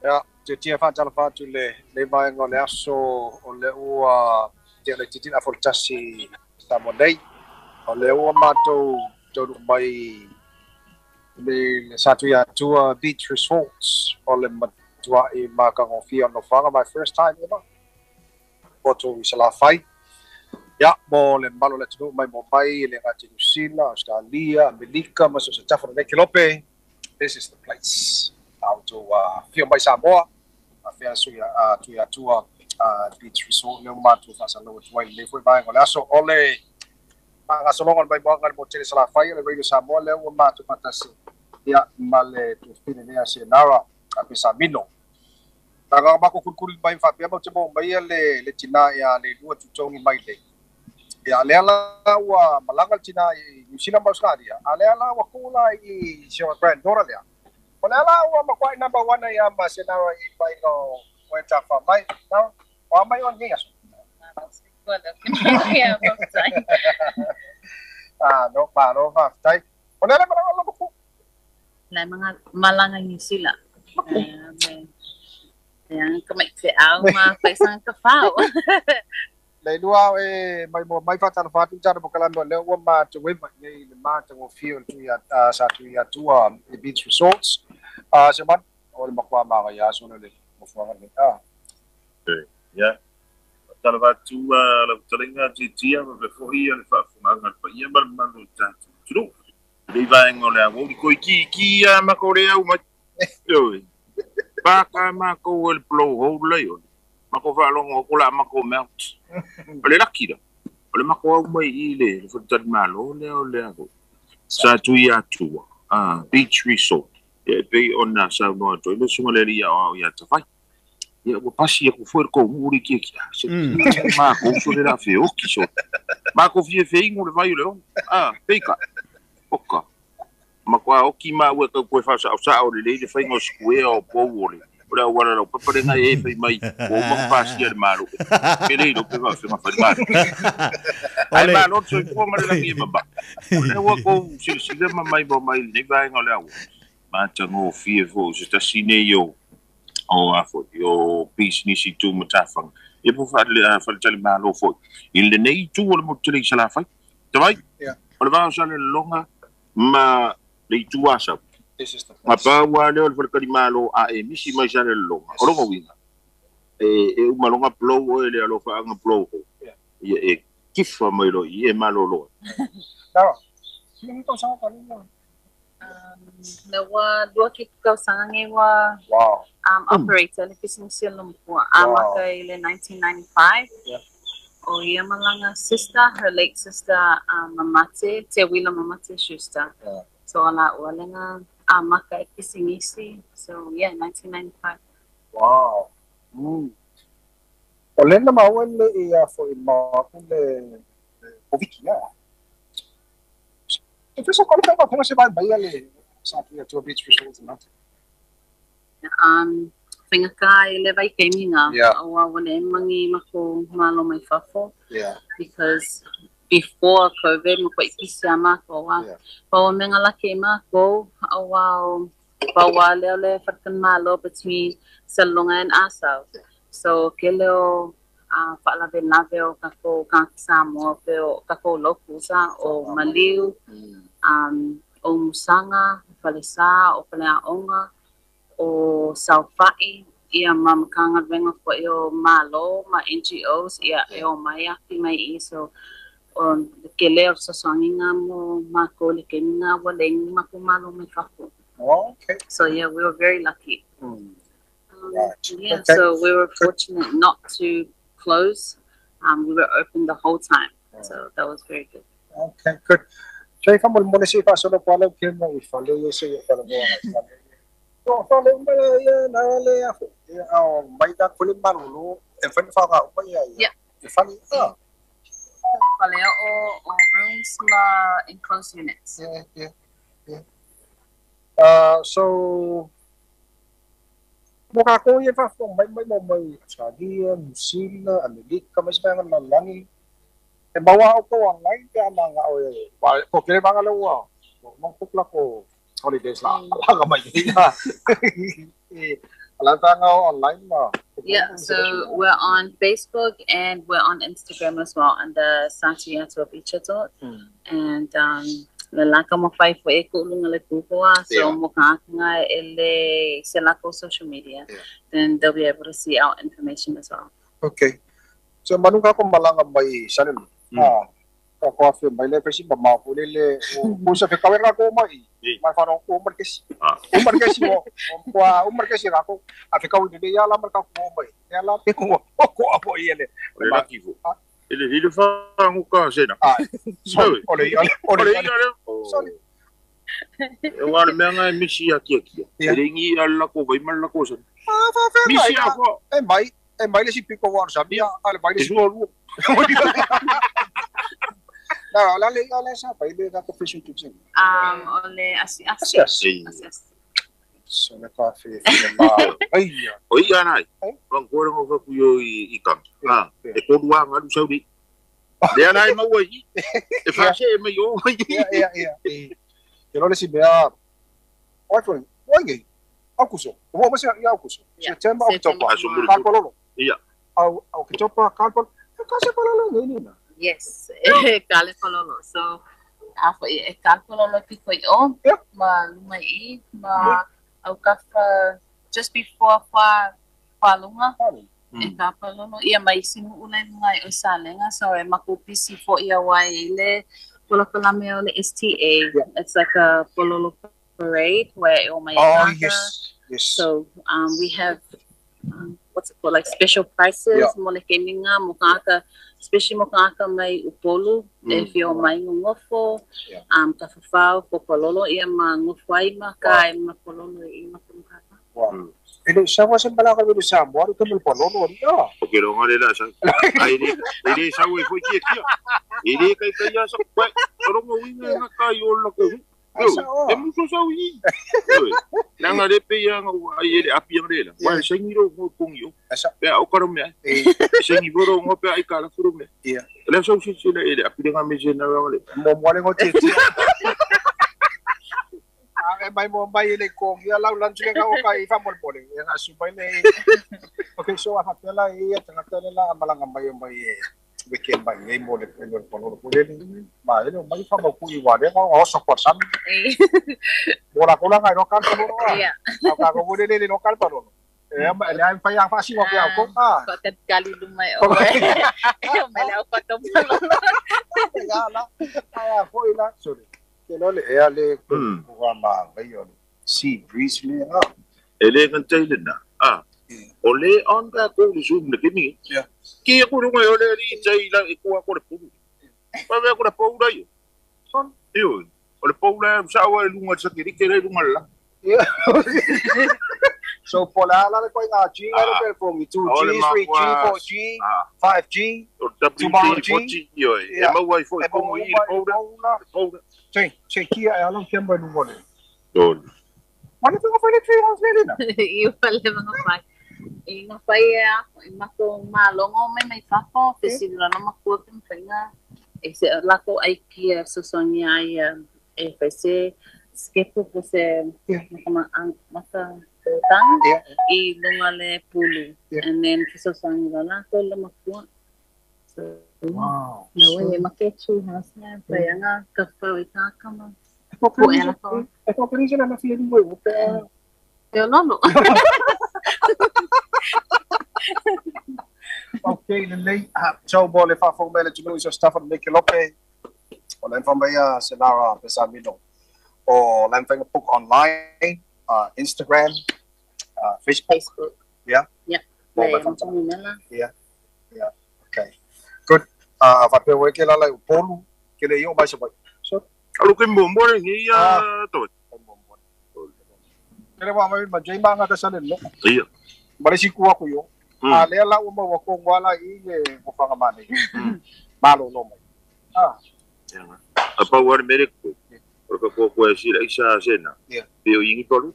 Ia, tia faatalofa atu le le vaega o le aso o le ua tea le titi a tasi Samoa nei. O le ua matou taunuu mai le Satuiatua Beach Resorts o le matuai matagofie o nofoaga, my first time ever. Poto i Salafai. Ia, mo le mamalu o le atunuu mai mo mai, le gata i Niu Sila, Australia, Amerika, ma so o se tafa o lenei kelope. This is the place. A outou afio mai Samoa, afea Tuiatua Beach Resort, lea ua matou faasalau atu ai lenei foi vaega o le aso. O le faagasologa o le maimoaga le motele Salafai o le Radio Samoa, lea ua matou faatasi ia ma le tuafafine lea Senara Pesamino. Taga mako kulikuli mai faapea ma te mo mai le tina ia le lua tutogi mai le. Ia lea la ua malaga le tina i New Zealand ma Australia. A lea la ua kula i si o granddaughter lea. O lea la ua makuai number one ia ma Senara i mai no o e tafa mai. Na, o mai o nei aso. Yeah, faafetai. Ah, no, malo, faafetai. O lea la malaga lo ku. Lai mga malanga New Zealand. Me ka mai te au ma paisanga ka fau. Le lua e mai mo mai fatalofa atu tana mo kalame o lea ua matou e mai nei le matagofie o le tui sa Tuiatua le Beach Resorts. Se man o le makua maga ia so le mofuaga le. Ah. Ia. Tala atu la talenga titia ma pe fohi le faafogaga le paia ma le mamalu o le tatou atunuu. Le vaega o le aoauli koi ki ki a ma ko le au mai. Oi. Pa ka ma ko el blow hole lai o. Ma ko faalogo ko la ma ko melt. O le laki la. O le mako au mai i le faletali malo lea o le ako. Sa Tuiatua Beach Resort. Ia e pei ona saunoa atu ai le susuga le alii aoao ia Tafai. Ia ua pasi aku foi le kou uri ki ki. Se ma ko so le la fe oki so. Ma ko fie fe ingu le vai o le o. Ah, peika. Oka. Ma kwa oki ma ua kau koe fa sa sa o le le whainga o square o pou o le. O le awara lau papa le ngai e whai mai. O uma pasia le malo. Pe le ilo pe wa whenga whai malo. Ai malo so i pua ma le langi e mama. O le ua kou silasila ma mai mo mai le vaenga o le awa. Matagofie fo se tasi nei o o a foi o business i tu matafanga. E po whaletali malo foi. I le nei tu o le motu tele i Salafai. Te vai? Yeah. O le vao sa le longa ma le itu asau. This is the Ma place. pa ua leo le whaletali malo a e misi mai sa le longa. O longa winga. E umalonga blow o e le alofa anga blow ho. Yeah. Ia e kifa mai lo i e malo loa. Nara. Sino to sa ka lua. Na wa lua ki kausanga nge wa Wow. Operator le business ya lumpua. Amaka i le 1995. Yeah. O ia malanga sister, her late sister, Mamate, Te Wila Mamate Schuster. Yeah. So ala ua lenga amaka e pisingisi. So yeah, 1995. Wow. O lena maua le ia fo i ma le o viki ia. E fesa ko le pa se vai mai le sa Tuiatua Beach Resort na. Whainga ka i le vai keiminga. Yeah. O a wale mangi mako malo mai fafo. Yeah. Because before COVID, mo koe pisi a mako wa. Yeah. Pa o menga lake mako, o wa pa wa leo le whatakan malo between Salonga and Asau. So ke leo whaalawe lave o kako ka Samoa pe o kako lokusa o Maliu, o Musanga, o Falesa, o Paleaonga, o Saufai, ia ma makanga venga ko e o malo, ma NGOs, ia e o mai aki mai i. So, ke leo sasoanginga mo mako le keminga wa lengi mako malo mai fafo. Okay. So yeah, we were very lucky. Right. Yeah, Okay. so we were fortunate not to close. We were open the whole time. So that was very good. Okay, good. So if I'm going to say if I saw the quality came with fale ye se fale mo So fale mo le na le ya o mai da kule malulu e fane fa ga o ya Yeah. E fale ah. Fale o rooms la enclosed units. Yeah, yeah, yeah. So mo ka ko ye fa fo mai mai mo mai Australia, New Zealand, Amerika, mas pa nga langi. E mawa o ko online ka mga o e. Wa ko kere mga lawa. Mo ko pla ko holidays la. La ka mai. E Online. Yeah, so we're on Facebook and we're on Instagram as well under Sati Atu of Ichatot. And le laka mo fai fo e ko lunga le kukoa, so mo kanga ele se lako social media. Then they'll be able to see our information as well. Okay. So manuka ko malanga mai sanelu. Ah, ka ko afi mai le pesi ma ma ko le o sa fe kawera ko mai. Mai faro ko mar kesi. O mar kesi o ko o mar kesi ra ko a fe kawi le ya la mar ka ko mai. Ya la pe ko ko a po ile. Le la kivo. Ele ile fa ngo ka sena. Ah. Ole ole ole. Sorry. E wa le mea misi a kia kia. Ele ngi ala ko vai mal la ko sa. Ah, fa fe. Misi a ko. E mai le si piko wa sa bia ale mai le si lu. Na la le ala sa pa ile ka ko fish and chips. Ole asi asi. Asi. So le ka fe ma. Ai. O i ana. Wan ko ngo fa ku yo i ka. Ah, e ko lua ngalu saudi. Le ana i maua i. E fa se me yo. Ia ia ia. Ke lo le si mea. Oi foi. Oi ngi. Aukuso. O mo se ia aukuso. September October. Ka kololo. Ia. Au October ka kololo. Ka se kololo ngi ni na. Yes, kale kololo. So afo e kale kololo ki koi o ma luma i ma au kafa just before fa lunga. E ka palolo ia mai simu ule ngai o salenga so e makupisi fo ia wai le polokalame o le STA. It's like a pololo parade where e o mai Oh yes. Yes. So we have what's it called, like special prices mo le keminga mo kaka, especially mo kaka mai upolu e fio mai ngofo ka fafau ko pololo ia ma ngofo ai ma ka e ma pololo i ma kaka. Wow. Ele sawa se bala ka le sa mo ru ke pololo ni o. O ke ronga le la sa. Ai le sawa e foi kia kia. Ele kai kai ya sa pa ronga wi nga kai o la ko. E muso sa wi. Nanga le pe ya ai ele api le la. Wa sengi ro mo kongi o. Pe o karo me. Sengi ro ngo pe ai kala furu me. Le sa si si le ele api nga me na le. Mo mo le ngo ti. E mai mo mai le kongi ala ulan tule ka o ka i fa mo pole. E nga su mai le. Okay, so a fatela e tanga tele la malanga mai mai weekend mai nei mo le pololo ko le ma ele mai fa mo ku i wa le o so ko sam. Mo la kola ngai no kan pololo a. Ka ko le le no kan pololo. E ma le ai fa ya fa si wa ko a. Ko tet kali lumai o. E me le o fa ko pololo. Ya la. Ai fo ila sorry. Ke lo le e ale ko ma ngai o sea breeze le a. Ele kan tele na. Ah. O le on ka ko le zoom le kemi. Ki ko ronga o le ri tai la e ko ko le pu. Pa ve ko le pu dai. Son io. O le pu la sa wa lunga sa ki ke le lunga la. So pola la le ko nga G la le ko 2G 3G 4G 5G 2G io. E ma wa i fo ko i pu la. Che che ki a lo ke mo lunga le. Don. Mane ko fa le tree house le na. Io fa le mga fa. E nga fai a e mako malongo mai mai fafo fesili la makua ke mfainga e se lako ai kia sosonia ai e fai se skepo po se maka maka tang i lunga le pulu and then fesosonia la ko le makua. So wow. No way make tree house na fai anga ka fa i ka kama. E ko ko na fia ni mo pe. Yo lolo. Okay, lelei. So mo le fa fo mele tunu iso staff me ke lope. O le fa mai a Selara Pesamino. O le fa book online, Instagram, Facebook. Yeah. Yeah. Yeah. Yeah. Okay. Good. Fa pe we ke la la polu ke le yo mai so. So alo ke mo mo ni ya to. Kere wa mai ma jai manga ka sale lo. Ia. Mare si ku aku yo. A le la uma wa ko wala i le mo fanga mane. Malo no mai. Ah. A pa war mere ko. O ka ko ko si la isa sena. Pe o ingi polu.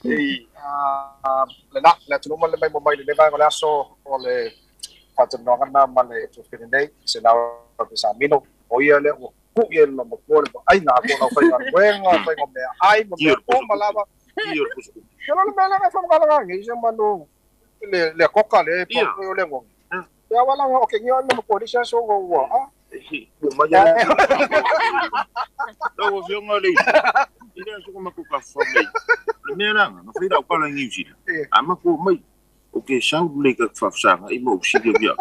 Ei. Ah, le na le tu mo le mai mo mai le vai le aso o le faatanoaga ma le tofine nei se na pe sa mino o ia le o ku ye lo mo ko le ai na ko na fai ga fai go me ai mo ko malava yo lo me la ga fa ga ga ngi se manu le le koka le po le ngo ya wala o ke ngi no mo ko ni sa so go wa ah ma ya lo wo fio ngale ile so ma ko ka fa me le me la na fai da ko la ngi si a ma ko mai o ke sa le ka fa sa i mo si ge ya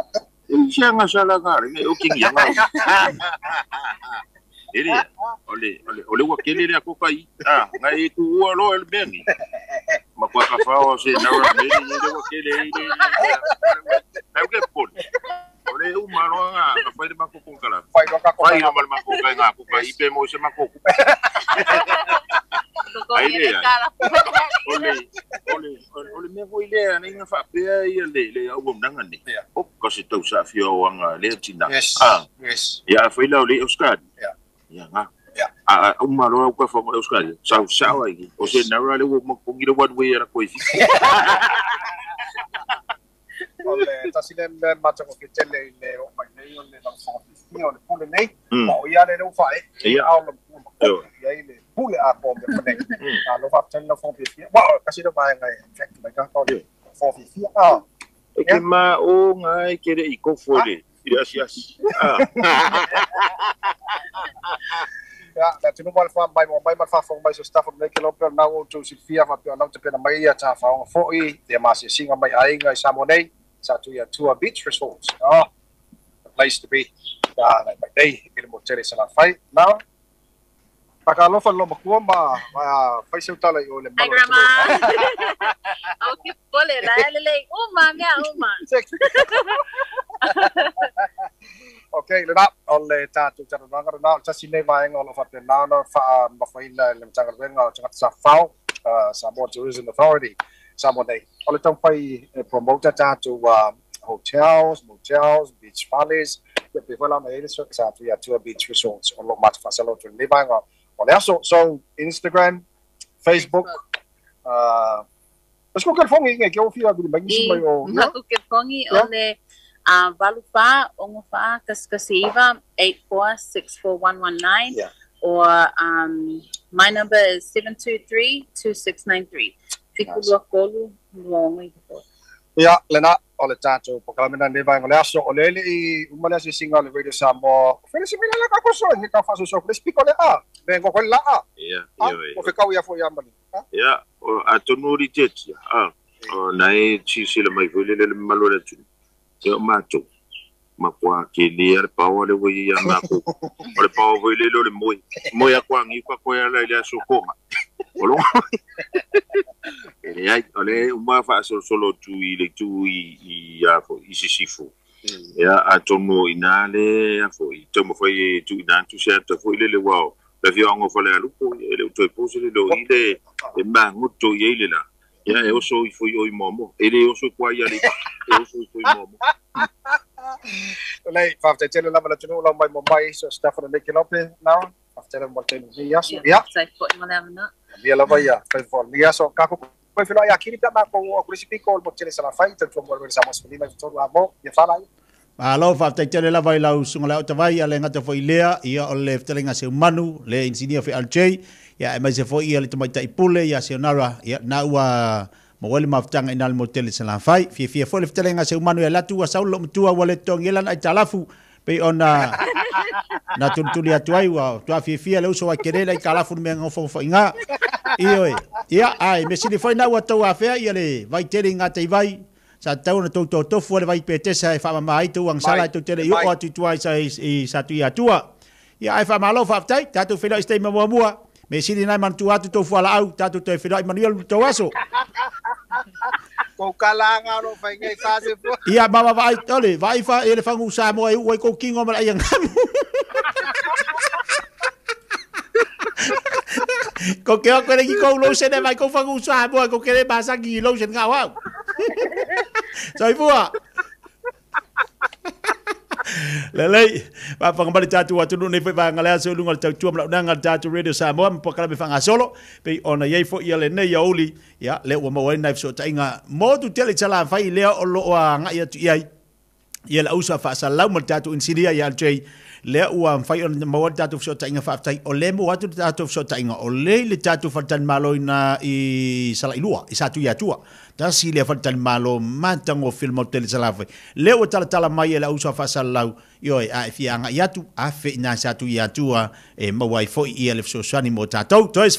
i sia nga sa la ga le o ke ngi nga ele ole ole ole wa ke le le ko kai ah ngai tu wa lo el bengi ma ko ka fa o se na ra me le wa ke le le na ke pol ole u ma lo nga ka fa le ma ko ko kala fai lo ka ko fai lo ma ko kai nga ko kai pe mo se ma ko ai le ole ole ole me ko ile ana inga fa pe ia le le au mo nanga ni o ka se tau sa fio anga le tina ah yes ya fa ile ole Oscar ya ya nga ya a u ma lo ka fa Oscar sa sa wa i o se na ra le mo ko ngi le one way ra ko i ole tasile me mata ko ke tele le o mai nei o le la fa o le pule nei o ia le fa e ia au lo ia ile pule a ko me nei a lo fa tele fo fi wa ka si do mai ngai fact mai ka ko fo fi a e ke ma o ngai ke le i ko fo le i asi asi ah ya la tunu mal fa mai mo mai mal fa fo mai so staff nei ke lo pe na o tu si fia fa pe na te pe na mai ia ta fa o fo i te ma se singa mai ai ngai sa mo nei sa tu ia Tua Beach Resorts. Oh, the place to be. Da mai nei i le mo tele sa la fai. Now Pakalofa lo makua ma fai seu tala i o le malo. Hi grandma. Okay, pole la le uma mea uma. Okay, le na o le tātou taranga na tasi nei vaenga o lo faapena ona faamafaina le Matagaluega o Tagata Safao, Samoa Tourism Authority, Samoa nei. O le taumafai e promote tātou hotels, motels, beach valleys, ia pe foi la ona i ai le sa atu ia Tua Beach Resorts o lo matafasalo atu lenei vaenga o le aso. So, Instagram, Facebook, Let's go ke fongi nge ke o fia vili mai nisi mai o. Maku ke fongi o le valu fa ongo fa kasikasiva 8464119 yeah. Or my number is 723-2693. Fiku kolu luongo. Ia lena o le tātou pokalamena nei vaenga o le aso o le ele i uma le asiasiga o le Radio Samoa. Fele se mea le ka koso ni ka faso so le speaker le a. Me ngo ko la a. Ia ia. O fe kau ia fo ia mali. Ia o atonu ri teti. Ah o nai chi sila mai foi le le malo le tu. Te o matou ma kwa ke le le pawa le wei ia ma ko. O le pawa foi le le moi. Moi a kwa ngi kwa ko ia le aso konga. O lo. Ele ai ole uma fa so solo tu i le tu i a fo i sisifu. Ia atonu ina le a fo i tomo foi tu ina tu se ta foi le le wao. Le fio ngo fa le alupo le to po se le lo i le e ma nguto i le la. Ia e oso i foi oi momo. Ele oso kwa ia le e oso i foi momo. Lei fa te tele lava la tunu la mai mo mai so staff le ke lope now. Fa tele mo tele ni ya. Ya. Sai fo mo le amna. Ia lava ia fai fo ni ya so ka ko ko filo ia kiri pa ko o recipe ko mo tele sa la fai te mo le sa mo ni mai to la mo ia fala. Alo fa te tele lava i lau sunga le otavai ia le ngata fo ilea ia o le telenga se manu le insinia fe alj ia e mai se fo ia le tamaitai pule ia se onara ia na ua mo wale maftanga ina le motele se la fai fia fia fo le telenga se manu ia latu ua saulo mutua wale tongi lan ai talafu pe ona na tuntuli atu ai ua tua fia fia le uso wa kerela i kalafu me ngofo fo inga ioe ia ai me sili foi na ua tau afea ia le vai tele ngata i vai sa tau na tau tofu le vai petesa e fa mai tu ang sala tu tele i o atu tua sa i sa tu ia tua ia ai fa malo fa tai tatu filo i stay mua me sili nai man tu atu tofu ala au tatu te filo i manuel to aso ko kalanga no fai ngai fa se fo ia baba vai ole vai fa ele fangu sa mo ai oi ko kingo ma ai ngamu ko ke ko le ko lo se ne vai ko fangu sa mo ko ke le basa ki lo se ngau au Soifua. Lelei, pa whangambari tātou atunu nei whai whangalea se ulunga le tautua mlaunanga le tātou Radio Samoa mpokala me whangasolo pe ona iei fo ia le nei ia uli ia le ua maua nai so tainga motu tele tala whai lea o loa ngai atu iai Ia le auso a faasalalau ma le tatou inisinia ia LJ, lea ua mafai ona maua le tatou fesootaiga. Faafetai o lea e maua atu le tatou fesootaiga, o lea i le tatou faletalimalo ina i Salailua i Satuiatua, tasi lea faletalimalo matagofie le maota i le Salafai, lea ua talatala mai e le auso a faasalalau. Ioe, a e fia agai atu, afe i ina Satuiatua e maua ai foi ia le fesoasoani mo tatou. Toe